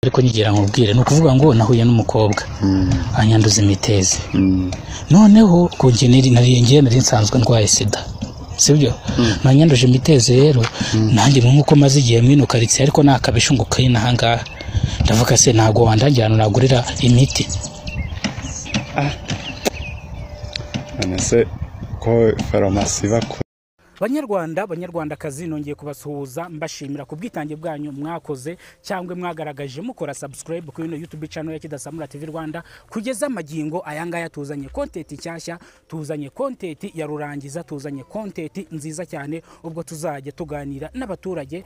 Ariko nyigira nkubwire, ni ukuvuga ngo nahuye n'umukobwa anyanduza imitezi. Noneho ku nge nari nsanzwe ndwaye sida, sibyo? Nanyanduje imitezi rero nanjye nk'uko maze igihe mwino karitsiye, ariko nakabishunguka n'aha ngaha ndavuga se ntabwo wandangira ahantu nagurira imiti. None se ko farumasi bakora? Banyarwanda, banyarwandakazi, nongeye kubasuhuza mbashimira ku bwitange bwanyu mwakoze cyangwa mwagaragaje mukora subscribe kuri ino YouTube channel ya Kidasamura TV Rwanda. Kugeza amagingo aya ngaya tuzanye content nshyashya, tuzanye content ya rurangiza, tuzanye content nziza cyane, ubwo tuzajya tuganira n'abaturage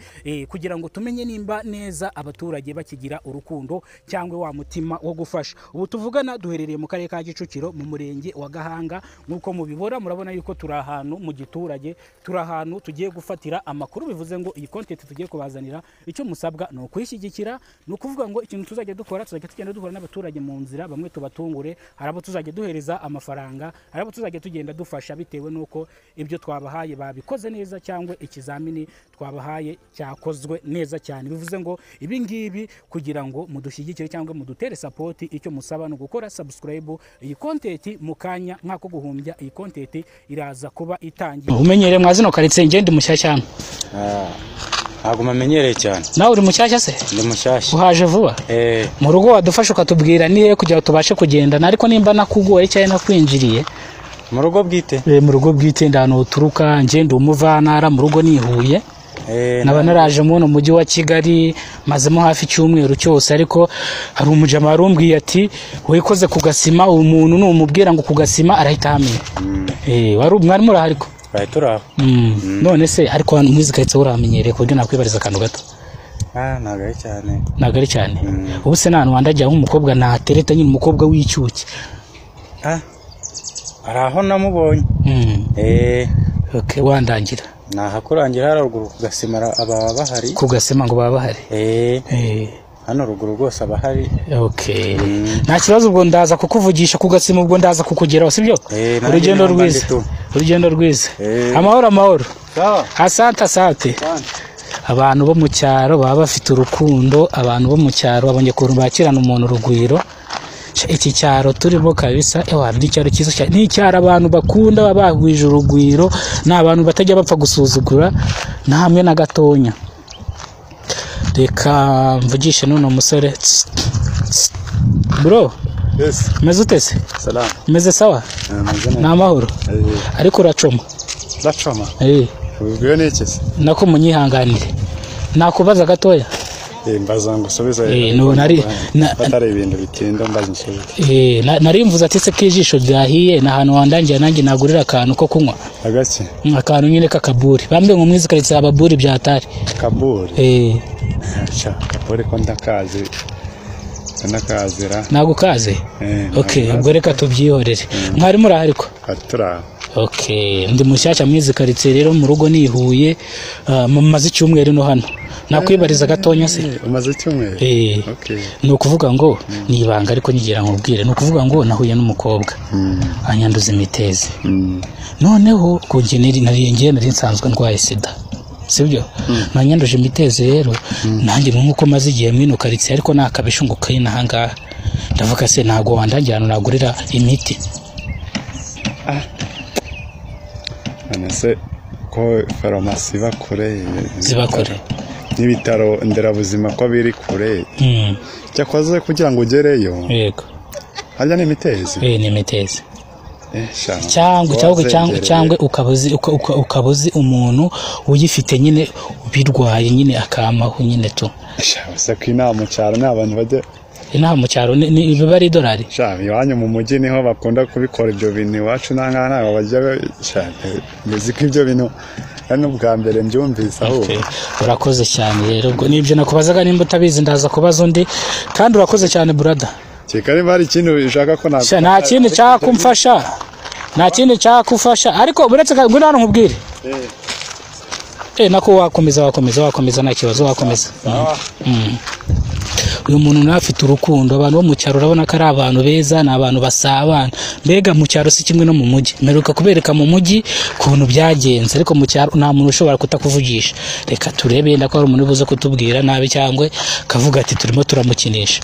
kugira ngo tumenye nimba neza abaturage bakigira urukundo cyangwa wa mutima wo gufasha. Ubu tuvugana duherereye mu karere ka Kicukiro mu murenge wa Gahanga, nk'uko mubibora murabona yuko turi ahantu mu giturage, turi ahantu tugiye gufatira amakuru. Bivuze ngo iyi content tugiye kubazanira, icyo musabwa ni ukuyishyigikira. Ni ukuvuga ngo ikintu tuzajya dukora, tuzajya tugenda duhura n'abaturage mu nzira, bamwe tubatungure, hari abo tuzajya duhereza amafaranga, hari abo tuzajya tugenda dufasha bitewe n'uko ibyo twabahaye babikoze neza cyangwa ikizamini twabahaye cyakozwe neza cyane. Bivuze ngo ibi ngibi kugira ngo mudushyigikire cyangwa mudutere support, icyo musaba ni ugukora subscribe. Iyi content mu kanya nk'ako guhumbya, iyi content iraza kuba itangiye. Umenyere mwa zino karitsiye, ngende mushyashya hano? Ntabwo mamenyereye cyane. Nawe uri mushyashya se? Ndi mushyashya. Uhaje vuba? Mu rugo wadufasha ukatubwira nihe kugira ngo tubashe kugendana, ariko nimba nakugoye cyangwa nakwinjiriye. Mu rugo bwite? Mu rugo bwite, ndahano uturuka, ngende umuvantara, mu rugo nihuye. Naba naraje mu mujyi wa Kigali mazemo hafi icyumweru cyose, ariko hari umujama warumbwiye ati wikoze ku gasima, umuntu numubwira ngo ku gasima arahita ahamenya. Wari mwari muri ariko none se ariko mwizi karitsiye uramenyereye ku buryo nakwibariza akantu gato? Ntabwo ari cyane. Ntabwo ari cyane. Ubu se nta hantu wandajya nk'umukobwa natereta nyine, umukobwa w'icyuki? Hari aho namubonye. Okay, wandangira? Nahakurangira haruguru ku gasima aba bahari. Ku gasima ngo baba bahari? Hano ruguru rwose aba hari. Okay. Nta kibazo, ubwo ndaza kukuvugisha ku gasima, ubwo ndaza kukugeraho, sibyo? Urugendo rwiza. Urugendo rwiza. Amahoro amahoro. Asante asante. Abantu bo mu cyaro baba bafite urukundo, abantu bo mu cyaro babonye ukuntu bakirana umuntu urugwiro. Iki cyaro turimo kabisa, ewa ni icyaro cyiza cyane, ni icyaro abantu bakunda, bagwije urugwiro, ni abantu batajya bapfa gusuzugura na hamwe na gatonya. Reka mvugishe n'uno musore. Bro, yes. Meze ute se? Salam. Meze sawa? Ni amahoro. Ariko uracoma? Ndacoma. Ubwo ni iki se? Nako munyihanganire. Nakubaza gatoya? Mbaza ngo usubize. No nari atari ibintu bitinda, mbaza nsubize. Nari mvuze ati se kijisho ryahiye na hantu wandangira nanjye nagurira akantu ko kunywa. Agaki? Akantu nyine kakaburi. Bambe ngo mwizi karitsiye ababuri byatari. Kaburi? Cha, kaburi ko ndakazi. Ndakazira. Nago kaze? Okay, ubwo reka tubyihorere. Mwari muri ariko? Atura. Okay, ndi mushyashya mwizi karitsiye rero, mu rugo nihuye, maze icyumweru no hano. Nakwibariza gatonya se? Umaze icyumweru? Okay. Ni ukuvuga ngo ni ibanga ariko nyigira nkubwire, ni ukuvuga ngo nahuye n'umukobwa anyanduza imitezi. Noneho ku nge nari nsanzwe ndwaye sida, sibyo? Nanyanduje imitezi rero nanjye nk'uko maze igihe mwino karitsiye, ariko nakabishunguka n'aha ngaha ndavuga se ntabwo wandangira ahantu nagurira imiti. None se ko farumasi bakure? Ziba kure. N'ibitaro nderabuzima ko biri kure. Cyakoze kugira ngo ugereyo. Yego. Harya ni imitezi? Ni imitezi. Cyangwa ukabuzi umuntu uyifite nyine ubirwaye nyine akamaho nyine tu. Sha, ko inama mu cyaro n'abantu bajya inaha mu cyaro ni biba ari idolari. Sha, iwanyu mu mujyi niho bakunda kubikora ibyo bintu, iwacu nanga ntabwo bajya. Sha, nzi ko ibyo bintu hano bwa mbere mbyumvise aho. Urakoze cyane rero, ubwo nibyo nakubazaga, nimba utabizi ndaza kubaza undi. Kandi urakoze cyane brother. Kikari bari ikintu ushaka ko nta kintu cyakumfasha. Nta kintu cyakufasha, ariko buretse ngwino hano nkubwire. Nako wakomeza nta kibazo, wakomeza. Uyu muntu nawe afite urukundo. Abantu bo mu cyaro urabona ko ari abantu beza, ni abantu basabana. Mbega mu cyaro si kimwe no mu mujyi. Mperuka kubereka mu mujyi ukuntu byagenze, ariko mu cyaro nta muntu ushobora kutakuvugisha. Reka turebe yenda ko hari umuntu uri buze kutubwira nabi cyangwa akavuga ati turimo turamukinisha.